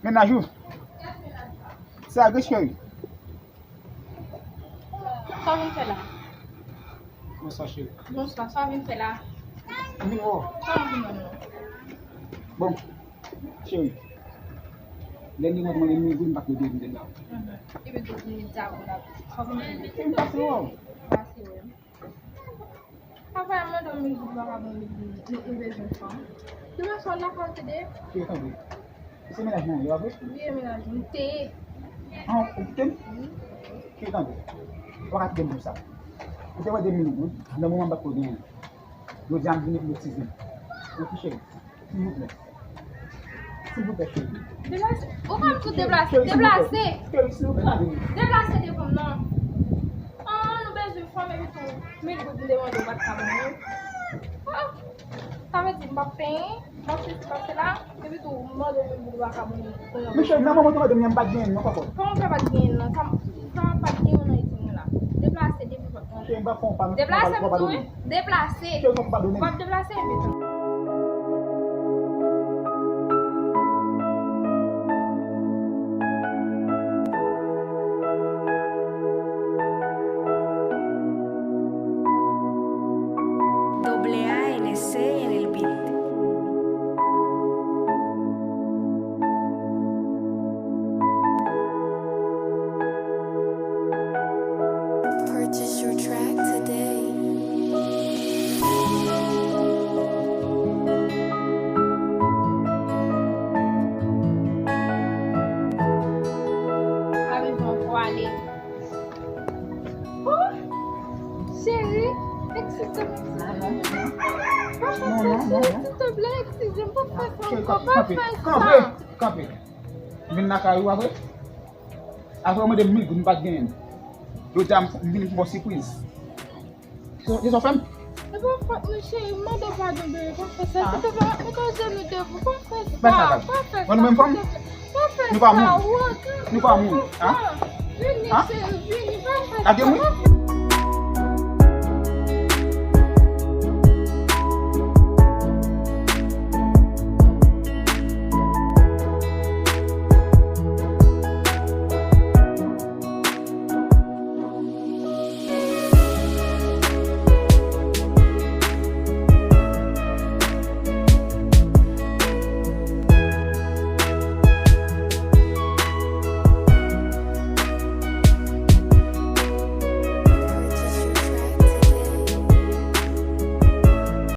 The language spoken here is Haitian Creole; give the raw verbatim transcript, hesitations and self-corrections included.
Mennaj ou? Sa vre, cheri? Sa w vin fè la? Bonswa, cheri. Bonswa, sa w vin fè la? M vin wè w. Sa w vin wè m nan? Bon, cheri. Lè m te mande mil goud, m pa t mete m te la. Mhm. Epi tou vin di a ou la. Sa w vin fè? M pase wè w. Pase wè m. Apa mwen dòmi goud vagabon li, li, li bezwen fanm. Demen swa lakay tande. Cheri, tanpri. Se mennaj mwen, yo, apre? Wi, e mennaj mwen te. An, ou kite m? Wi. Cheri, tanpri. Ou pa ka kite m konsa. Ou te wè de mil goud, nan moman m pa t ko genyen. Jodi a m vini pou m eskize m. Ok, cheri. Silvouplè. Silvouplè, cheri. Deplase. Ou pa m sou deplase. Cheri, silvouplè. Deplase. Cheri, silvouplè, pa vini. Deplase devan m, non. An, nou bezwen fanm epi tou. Mil goud m te mande w pa t ka ban mwen. Ah, sa vle di m p ap penyen, m ap sesi pase la, epi tou m mande w mil goud ou pa ka ban mwen. Men cheri, nan moman ou te mande m nan, m pa t genyen non, papa. Kòman w fè pa t genyen non? Sa, sa pa t genyen nan etim mwen la. Deplase depi Deplase m tou wi. Deplase. Ou p ap deplase epi tou. Doble A N S en el beat. Purchase your track today. Arive ankò ale. Oh, cheri, eskize m, eskize m. Pa fè sa, cheri, silteplè, eskize m, pa fè sa ankò, pa fè sa. Kanpe, kanpe. Vin lakay ou apre. Apre ou mande m mil goud, m pa t genyen. Jodi a m vini pou w sipriz. Se, se sa w fè m? E pa fòt mwen, cheri, m mande w padon, bebe, pa fè sa, silteplè, m ap met ajenou devan w, pa fè sa, pa fè sa, silteplè, pa fè sa, nou pa moun, nou pa moun, an? Vini, cheri, vini, pa fè sa, pa fè sa.